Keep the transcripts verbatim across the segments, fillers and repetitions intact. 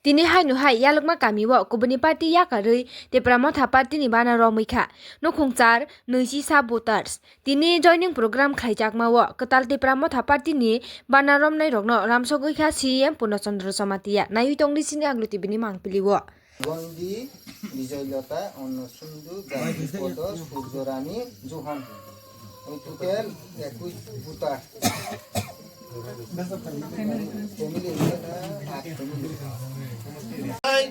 Tini haino hai Yalwkma kamio kubuni party yakarwi Tipra Motha party ni bana romwi kha nukhung char nwi chi sa voters. Tini joining program khlaijakmao kwtal Tipra Motha party ni bana romnairokno ramsogwi kha C E M Purno Chandra Jamatia. Naiwi tongdi chini Aglu T V ni mangpili o. Gondi, Bijoy Lota, Onno Sundu, Janki Podo, Surjo Rani, Juhan. Ami total ekush buta. Family hingke na aat family.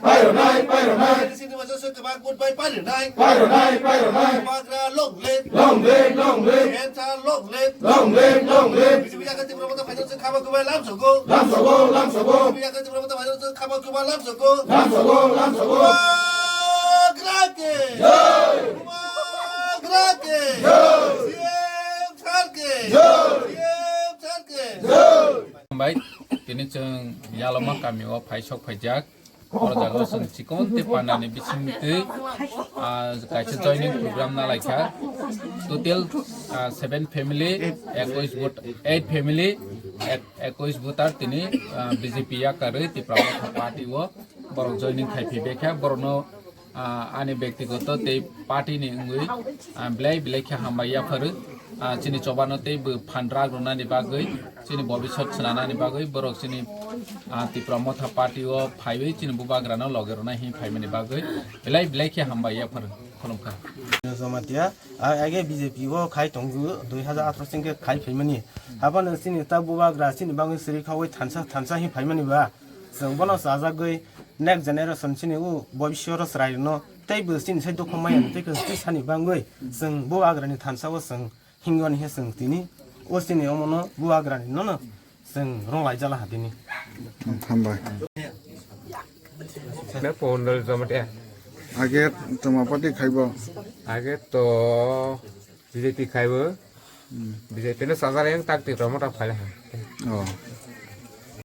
Pairo nai, pairo nai. Sini masa se kebak good bye pairo nai. Pairo nai, pairo nai. Bagra long live. Long live, long live. Enta long live. Long live, long live. Bisi bisi akan Tipra Motha final se khama kubai lam sogo. Lam sogo, lam sogo. Bisi bisi akan Tipra Motha final se khama kubai lam sogo. Lam sogo, lam sogo. Bagra ke. Jai. Bagra ke. Jai. C M Sir ke. Jai. C M Sir ke. Jai. Hambai, tini chwng Yalwkma kamio phai sok phaijak. Oro jaga o chwng chikon tei pandani bisingtwi, ah, kaisa joining program nalaikha. Total, ah, seven family, ekush vote, eight family, ek-, ekush voter tini, ah, B J P yakarwi Tipra Motha party o borok joining khai phaibaikha. Borokno, ah, ani bektigoto tei party ni wngwi, ah, belai belai khe hambai yapharo. Ah, chini chobano tei bo phan rak rwnani bagwi, chini bobisot swnanani bagwi borok chini, ah, Tipra Motha party o phaiwi chini bubagrano loge rwna hwnwi phaimani bagwi belai belai khe hambai yapharo. Khulumkha. Jamatia, a-, age B J P o khai tongo, dui hazar atharo singkhe khai phaimani. Haphano chini ta bubagra chini bagwi siri khaui thansa thansa hwnwi phaimani ba. Chwng bono chajagwi next generation chini o bobisyo ro chwrai rwno tei bo chini sai dukhu maya tei kwrwi sani bagwi chwng bubagrani thansa o chwng hingoni he chwng tini o chini omono bubagrani nono chwng rong laijala ha tini. Hambai. Ne pondol jamatia. Age toma party khaibo. Age to B J P khaibo. Hmm. B J P no sajar yang tak Tipra Motha phai ha. Oh.